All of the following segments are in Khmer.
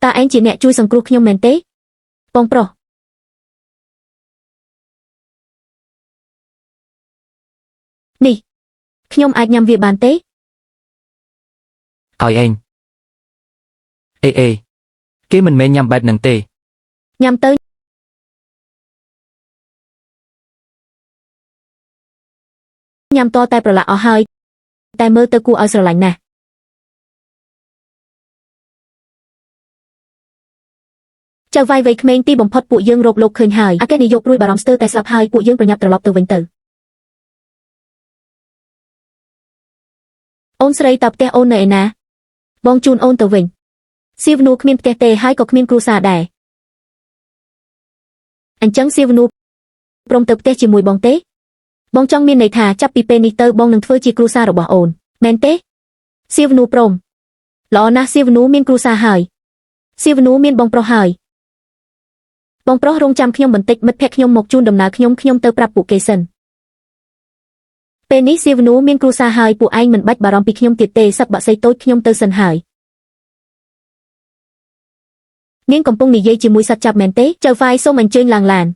តើឯងជាអ្នកជួយសង្គ្រោះខ្ញុំមែនទេបងប្រុសនេះខ្ញុំអាចញ៉ាំវាបានទេ ឲ្យឯងអេអេគេមិនមែនញ៉ាំបែបហ្នឹងទេ ញ៉ាំទៅញ៉ាំតតែប្រឡាក់អស់ហើយតែមើលទៅគួរឲ្យស្រឡាញ់ណាស់ចៅវាយវ័យក្មេងទីបំផុតពួកយើងរកលោកឃើញហើយអគ្គនាយកព្រួយបារម្ភស្ទើរតែស្លាប់ហើយពួកយើងប្រញាប់ត្រឡប់ទៅវិញទៅអូនស្រីតើផ្ទះអូននៅឯណាបងជូនអូនទៅវិញសៀវនួគ្មានផ្ទះទេហើយក៏គ្មានគ្រួសារដែរអញ្ចឹងសៀវនួព្រមទៅផ្ទះជាមួយបងទេបងចង់មានន័យថាចាប់ពីពេលនេះទៅបងនឹងធ្វើជាគ្រួសាររបស់អូនមែនទេសៀវនួព្រមល្អណាស់សៀវនួមានគ្រួសារហើយសៀវនួមានបងប្រុសហើយបងប្រុសរងចាំខ្ញុំបន្តិចមិត្តភក្តិខ្ញុំមកជូនដំណើរខ្ញុំខ្ញុំទៅប្រាប់ពួកគេសិនពេលនេះសៀវនួមានគ្រួសារហើយពួកឯងមិនបាច់បារម្ភពីខ្ញុំទៀតទេសត្វបក្សីតូចខ្ញុំទៅសិនហើយនាងកំពុងនិយាយជាមួយសត្វចាប់មែនទេចៅហ្វាយសូមអញ្ជើញឡើងឡាន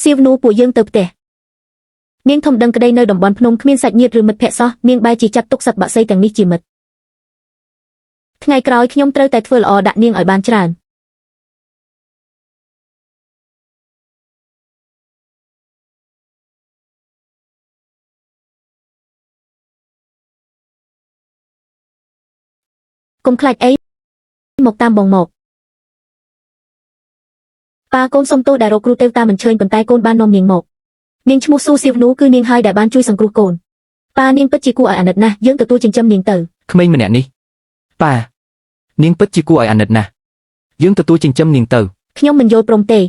សៀវនួពួកយើងទៅផ្ទះនាងធំដឹងក្តីនៅតំបន់ភ្នំគ្មានសាច់ញាតិឬមិត្តភក្តិសោះនាងបែរជាចាត់ទុកសត្វបក្សីទាំងនេះជាមិត្តថ្ងៃក្រោយខ្ញុំត្រូវតែធ្វើល្អដាក់នាងឲ្យបានច្រើនកុំខ្លាចអីមកតាមបងមកប៉ាកូនសុំទោសដែលរកគ្រូទេវតាមិនឈើញប៉ុន្តែកូនបាននាំនាងមកនាងឈ្មោះស៊ូសៀវនូគឺនាងហើយដែលបានជួយសង្គ្រោះកូនប៉ានាងពិតជាគួរឲ្យអាណិតណាស់យើងទទួលចិញ្ចឹមនាងទៅ ក្មេងម្នាក់នេះប៉ានាងពិតជាគួរឲ្យអាណិតណាស់យើងទទួលចិញ្ចឹមនាងទៅ ខ្ញុំមិនយល់ព្រមទេ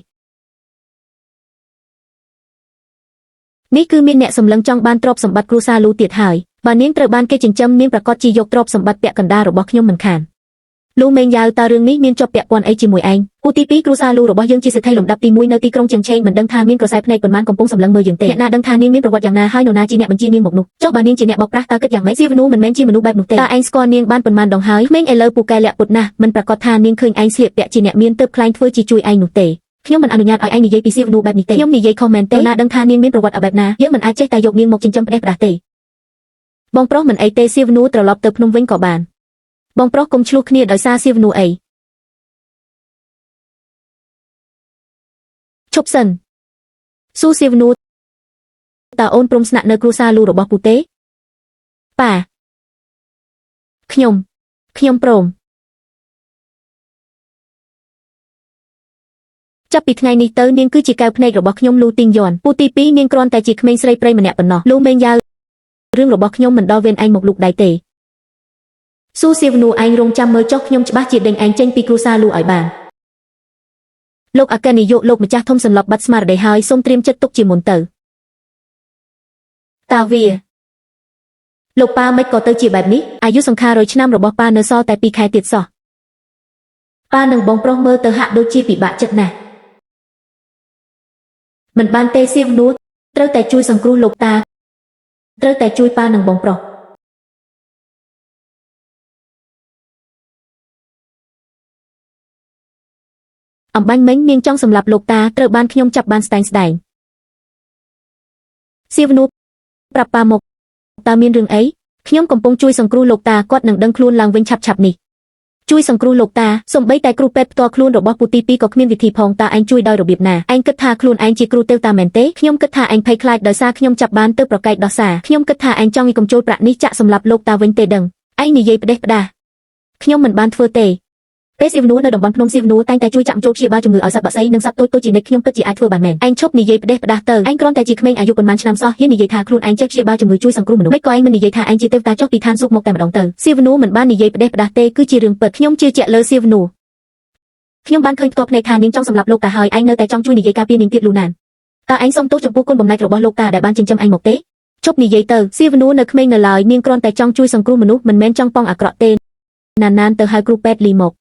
នេះគឺមានអ្នកសម្លឹងចង់បានទ្រព្យសម្បត្តិគ្រួសារលូទៀតហើយបើនាងត្រូវបានគេចិញ្ចឹមនាងប្រកាសជាយកទ្រព្យសម្បត្តិពាក់កណ្ដាលរបស់ខ្ញុំមិនខានលូមេងយ៉ាវតើរឿងនេះមានជាប់ពាក់ព័ន្ធអីជាមួយឯងឧទី2គ្រួសារលូរបស់យើងជាសេដ្ឋីលំដាប់ទី1នៅទីក្រុងជៀងឆេងមិនដឹងថាមានក្រសែភ្នែកប៉ុន្មានកំពុងសម្លឹងមើលយើងទេអ្នកណាដឹងថានាងមានប្រវត្តិយ៉ាងណាហើយនរណាជាអ្នកបញ្ជានាងមកនោះចុះបើនាងជាអ្នកបោកប្រាស់តើគិតយ៉ាងម៉េចស៊ីវនូមិនមែនជាមនុស្សបែបនោះទេតើឯងស្គាល់នាងបានប៉ុន្មានដងហើយក្មេងឥឡូវពូកែលាក់ពុតណាស់មិនប្រកាសថានាងឃើញឯងស្លៀកពាក់ជាអ្នកមានទើបខ្លែងធ្វើជាជួយឯងនោះទេខ្ញុំមិនអនុញ្ញាតឲ្យឯងនិយាយពីសៀវនូបែបនេះទេខ្ញុំនិយាយខុសមែនទេណាដឹងថានាងមានប្រវត្តិបែបណាយើងមិនអាចចេះតែយកនាងមកចិញ្ចឹមផ្ដេសផ្ដាស់ទេបងប្រុសមិនអីទេសៀវនូត្រឡប់ទៅភ្នំវិញក៏បានបងប្រុសកុំឆ្លោះគ្នាដោយសារសៀវនូអីឈប់សិនស៊ូសៀវនូតើអូនព្រមស្នាក់នៅគ្រួសារលូរបស់ពូទេប៉ាខ្ញុំខ្ញុំព្រមចាប់ពីថ្ងៃនេះទៅនាងគឺជាកែវភ្នែករបស់ខ្ញុំលូទីងយន់ពូទី2នាងគ្រាន់តែជាក្មេងស្រីព្រៃម្នាក់ប៉ុណ្ណោះលូមេងយ៉ាវរឿងរបស់ខ្ញុំមិនដល់វេនឯងមកលូកដៃទេស៊ូសៀវនូឯងរងចាំមើលចុះខ្ញុំច្បាស់ជាដេញឯងចេញពីគ្រួសារលូឲ្យបានលោកអគ្គនាយកលោកម្ចាស់ធំសន្លប់បាត់ស្មារតីហើយសូមត្រៀមចិត្តទុកជាមុនទៅតាវាលោកប៉ាមិនក៏ទៅជាបែបនេះអាយុសង្ខារ100ឆ្នាំរបស់ប៉ានៅសល់តែ2ខែទៀតសោះប៉ានឹងបងប្រុសមើលទៅហាក់ដូចជាពិបាកចិត្តណាស់មិនបានទេសៀវនួត្រូវតែជួយសង្គ្រោះលោកតាត្រូវតែជួយប៉ានឹងបងប្រុសអំបញ្ញមិញនាងចង់សម្លាប់លោកតាត្រូវបានខ្ញុំចាប់បានស្ដែងស្ដែងសៀវនួប្រាប់ប៉ាមកតើមានរឿងអីខ្ញុំកំពុងជួយសង្គ្រោះលោកតាគាត់នឹងដឹងខ្លួនឡើងវិញឆាប់ឆាប់នេះជួយសង្គ្រោះលោកតាសំបីតែគ្រូពេទ្យផ្ទាល់ខ្លួនរបស់ពូទី2ក៏គ្មានវិធីផងតើឯងជួយដោយរបៀបណាឯងគិតថាខ្លួនឯងជាគ្រូទេវតាមែនទេខ្ញុំគិតថាឯងភ័យខ្លាចដោយសារខ្ញុំចាប់បានទៅប្រកែកដោះសារខ្ញុំគិតថាឯងចង់ឲ្យកុំចូលប្រាក់នេះចាក់សម្លាប់លោកតាវិញទេដឹងឯងនិយាយផ្ដេសផ្ដាស់ខ្ញុំមិនបានធ្វើទេពេលសៀវនួនៅតំបន់ភ្នំសៀវនួតែងតែជួយចាក់ចូលព្យាបាលជំងឺឲ្យសត្វបក្សីនិងសត្វតូចតូចជានិច្ចខ្ញុំពិតជាអាចធ្វើបានមែនឯងឈប់និយាយផ្ដេសផ្ដាស់ទៅឯងគ្រាន់តែជាក្មេងអាយុប៉ុន្មានឆ្នាំសោះហ៊ាននិយាយថាខ្លួនឯងចេះព្យាបាលជំងឺជួយសង្គ្រោះមនុស្សមិនក៏ឯងមិននិយាយថាឯងជាទេវតាចុះពីឋានសួគ៌មកតែម្ដងទៅសៀវនួមិនបាននិយាយផ្ដេសផ្ដាស់ទេគឺជារឿងពិតខ្ញុំជឿជាក់លើសៀវនួខ្ញុំបានឃើញផ្ទាល់ភ្នែកថានាងចង់សម្លាប់លោកតាហើយឯងនៅតែចង់ជួយនិយាយការពារនាងទៀតលូណានតើឯងសុំទោសចំពោះគុណបំណាច់របស់លោកតាដែលបានចិញ្ចឹមឯងមកទេឈប់និយាយទៅសៀវនួនៅក្មេងនៅឡើយនាងគ្រាន់តែចង់ជួយសង្គ្រោះមនុស្សមិនមែនចង់ប៉ងអាក្រក់ទេណានណានទៅហៅគ្រូពេទ្យលីមក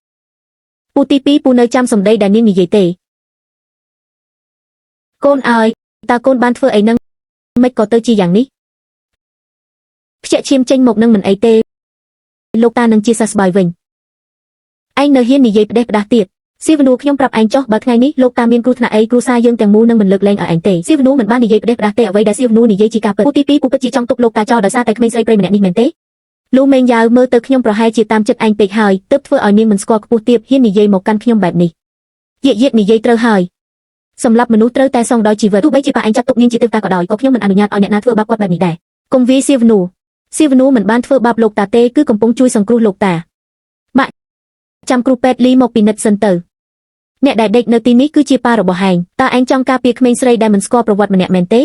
ពូទី2ពូនៅចាំសម្ដីដែលនាងនិយាយទេកូនអើយតើកូនបានធ្វើអីនឹងមិនក៏ទៅជាយ៉ាងនេះខ្ជាក់ឈាមចេញមកនឹងមិនអីទេ លោកតានឹងជាសះស្បើយវិញឯងនៅហ៊ាននិយាយផ្ដេសផ្ដាស់ទៀតស៊ីវនូខ្ញុំប្រាប់ឯងចុះបើថ្ងៃនេះលោកតាមានគ្រោះថ្នាក់អីគ្រួសារយើងទាំងមូលនឹងមិនលើកលែងឲ្យឯងទេស៊ីវនូមិនបាននិយាយផ្ដេសផ្ដាស់ទេអ្វីដែលស៊ីវនូនិយាយជាការពិតពូទី2ពូពិតជាចង់ទុកលោកតាចោលដោយសារតែក្មេងស្រីព្រៃម្នាក់នេះមែនទេលូមេងយ៉ាវមើលទៅខ្ញុំប្រហែលជាតាមចិត្តឯងពេកហើយទើបធ្វើឲ្យនាងមិនស្គាល់ខ្ពស់ទាបហ៊ាននិយាយមកកាន់ខ្ញុំបែបនេះយៀកយៀកនិយាយត្រូវហើយសម្រាប់មនុស្សត្រូវតែសងដោយជីវិតទោះបីជាប៉ាឯងចាត់ទុកនាងជាទេវតាក៏ដោយក៏ខ្ញុំមិនអនុញ្ញាតឲ្យអ្នកណាធ្វើបាបគាត់បែបនេះដែរកុំវាយស៊ីវនូស៊ីវនូមិនបានធ្វើបាបលោកតាទេគឺកំពុងជួយសង្គ្រោះលោកតាម៉ាក់ចាំគ្រូពេទ្យលីមកពិនិត្យសិនទៅអ្នកដែលដេកនៅទីនេះគឺជាប៉ារបស់ឯងតើឯងចង់ការពារក្មេងស្រីដែលមិនស្គាល់ប្រវត្តិម្នាក់មែនទេ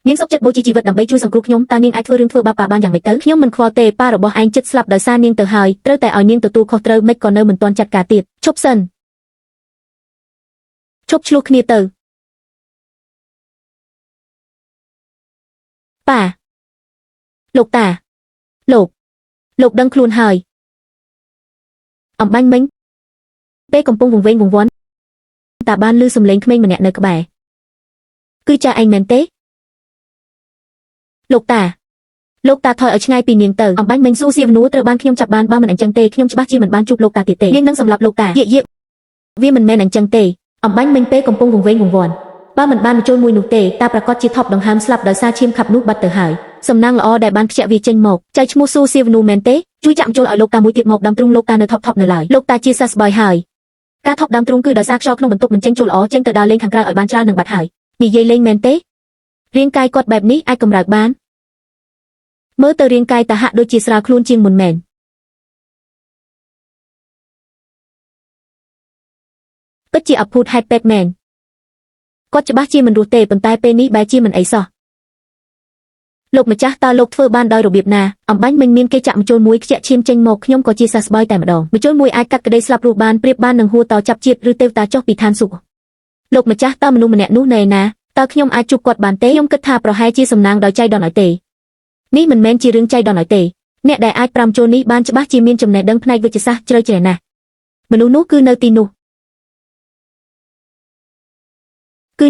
នាងសុខចិត្តបូជាជីវិតដើម្បីជួយសង្គ្រោះខ្ញុំតើនាងអាចធ្វើរឿងធ្វើបាបប៉ាបានយ៉ាងម៉េចទៅខ្ញុំមិនខ្វល់ទេប៉ារបស់ឯងចិត្តស្លាប់ដោយសារនាងទៅហើយត្រូវតែឲ្យនាងទទួលខុសត្រូវមិនក៏នៅមិនទាន់ចាត់ការទៀតឈប់សិនឈប់ឆ្លោះគ្នាទៅប៉ាលោកតាលោកលោកដឹងខ្លួនហើយអំបញ្ញមិញពេលកំពុងវង្វេងវង្វាន់តាបានឮសំឡេងក្មេងម្នាក់នៅក្បែរគឺចាឯងមែនទេលោកតាលោកតាថយឲ្យឆ្ងាយពីនាងទៅអំបញ្ញមិញស៊ូសៀវនួត្រូវបានខ្ញុំចាប់បានបើមិនអញ្ចឹងទេខ្ញុំច្បាស់ជាមិនបានជួបលោកតាទៀតទេនាងនឹងសម្លាប់លោកតាយៀកយៀកវាមិនមែនអញ្ចឹងទេអំបញ្ញមិញពេលកំពុងវង្វេងវង្វាន់បើមិនបានបញ្ចូលមួយនោះទេតាប្រកាសជាថប់ដង្ហើមស្លាប់ដោយសារឈាមខាប់នោះបាត់ទៅហើយសំណាងល្អដែលបានខ្ជាក់វាចេញមកចៅឈ្មោះស៊ូសៀវនូមែនទេជួយចាក់បញ្ចូលឲ្យលោកតាមួយទៀតមកដើមទ្រូងលោកតានៅថប់ថប់នៅឡើយលោកតាជាសះស្បើយហើយការថប់ដើមទ្រូងគឺដោយសារខ្យល់ក្នុងបន្ទប់មិនចេញចូលល្អចេញទៅដើរលេងខាងក្រៅឲ្យបានច្រើននឹងបាត់ហើយនិយាយលេងមែនទេរាងកាយគាត់បែបនេះអាចកម្រើកបានមើលទៅរាងកាយតាហាក់ដូចជាស្រាលខ្លួនជាងមុនមែនពិតជាអភូតហេតុពេទ្យមែនគាត់ច្បាស់ជាមិនរស់ទេប៉ុន្តែពេលនេះបែរជាមិនអីសោះលោកម្ចាស់តើលោកធ្វើបានដោយរបៀបណាអំបញ្ញមិញមានគេចាក់ម្ជុលមួយខ្ជាក់ឈាមចេញមកខ្ញុំក៏ជាសះស្បើយតែម្ដងម្ជុលមួយអាចកាត់ក្តីស្លាប់រស់បានប្រៀបបាននឹងហួរតចាប់ជាតិឬទេវតាចុះពីឋានសួគ៌លោកម្ចាស់តើមនុស្សម្នាក់នោះនៅឯណាតើខ្ញុំអាចជួបគាត់បានទេខ្ញុំគិតថាប្រហែលជាសំណាងដោយចៃដន្យឲ្យទេនេះមិនមែនជារឿងចៃដន្យឲ្យទេអ្នកដែលអាចប្រាំចូលនេះបានច្បាស់ជាមានចំណេះដឹងផ្នែកវិទ្យាសាស្ត្រជ្រៅជ្រះណាស់មនុស្សនោះគឺនៅទីនោះគឺ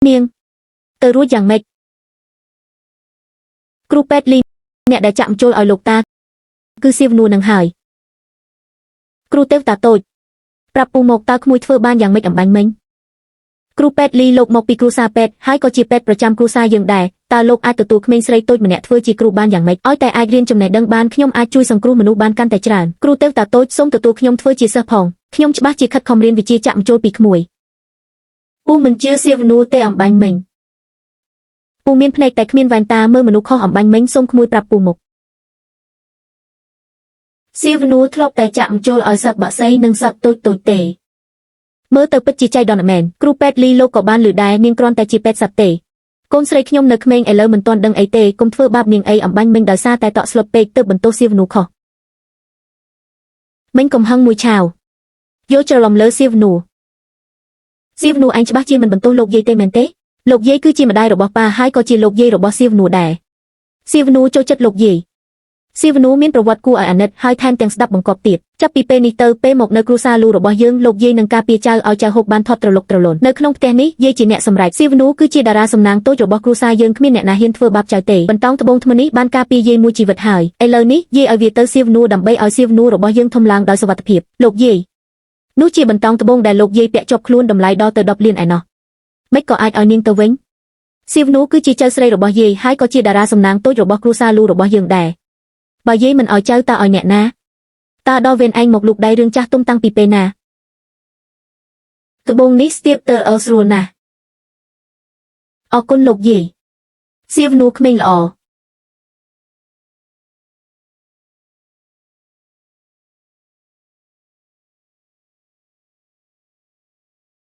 នាងទៅរួចយ៉ាងម៉េចគ្រូពេទ្យលីអ្នកដែលចាក់ម្ជុលឲ្យលោកតាគឺសៀវនួនឹងហើយគ្រូទេវតាតូចប្រាប់ពូមកតើក្មួយធ្វើបានយ៉ាងម៉េចអំបញ្ញមិញគ្រូពេទ្យលីលោកមកពីគ្រួសារពេទ្យហើយក៏ជាពេទ្យប្រចាំគ្រួសារយើងដែរតើលោកអាចទទួលក្មេងស្រីតូចម្នាក់ធ្វើជាគ្រូបានយ៉ាងម៉េចឲ្យតែអាចរៀនចំណេះដឹងបានខ្ញុំអាចជួយសង្គ្រោះមនុស្សបានកាន់តែច្រើនគ្រូទេវតាតូចសូមទទួលខ្ញុំធ្វើជាសិស្សផងខ្ញុំច្បាស់ជាខិតខំរៀនវិជ្ជាចាក់ម្ជុលពីក្មួយពូមិនជឿសៀវនួទេអំបញ្ញមិញពូមានភ្នែកតែគ្មានវ៉ែនតាមើលមនុស្សខុសអំបញ្ញមិញសូមក្មួយប្រាប់ពូមកសៀវនួធ្លាប់តែចាក់ម្ជុលឲ្យសត្វបក្សីនិងសត្វតូចតូចទេមើលទៅពិតជាចៃដន្យមែនគ្រូពេទ្យលីលោកក៏បានឮដែរនាងគ្រាន់តែជាពេទ្យសត្វទេកូនស្រីខ្ញុំនៅក្មេងឥឡូវមិនទាន់ដឹងអីទេកុំធ្វើបាបនាងអីអំបញ្ញមិញដោយសារតែតក់ស្លុតពេកទើបបន្ទោសសៀវនួខុសមិញកំហឹងមួយឆាវយកច្រឡំលើសៀវនួសៀវនួឯងច្បាស់ជាមិនបន្ទោសលោកយាយទេមែនទេលោកយាយគឺជាម្ដាយរបស់ប៉ាហើយក៏ជាលោកយាយរបស់សៀវនួដែរសៀវនួចូលចិត្តលោកយាយសៀវនួមានប្រវត្តិគួរឲ្យអាណិតហើយថែមទាំងស្ដាប់បង្គាប់ទៀតចាប់ពីពេលនេះទៅពេលមកនៅគ្រួសារលូរបស់យើងលោកយាយនឹងការពារចៅឲ្យចៅហូបបានថត់ត្រលុកត្រលុននៅក្នុងផ្ទះនេះយាយជាអ្នកសម្រេចសៀវនួគឺជាតារាសំណាងតូចរបស់គ្រួសារយើងគ្មានអ្នកណាហ៊ានធ្វើបាបចៅទេបន្តោងត្បូងថ្មនេះបានការពារយាយមួយជីវិតហើយឥឡូវនេះយាយឲ្យវាទៅសៀវនួដើម្បីឲ្យសៀវនួរបស់យើងធំឡើងដោយសុវត្ថិភាពលោកយាយនោះជាបន្តោងត្បូងដែលលោកយាយពាក់ជាប់ខ្លួនតម្លៃដល់ទៅ10លានឯណោះមិនក៏អាចឲ្យនាងទៅវិញសៀវនួគឺជាចៅស្រីរបស់យាយហើយក៏ជាតារាសំណាងតូចរបស់គ្រួសារលូរបស់យើងដែរបើយាយមិនឲ្យចៅតើឲ្យអ្នកណាតើដល់វេនឯងមកលូកដៃរឿងចាស់ទុំតាំងពីពេលណាត្បូងនេះស្ទាបទៅអើស្រួលណាស់អរគុណលោកយាយសៀវនួក្មេងល្អ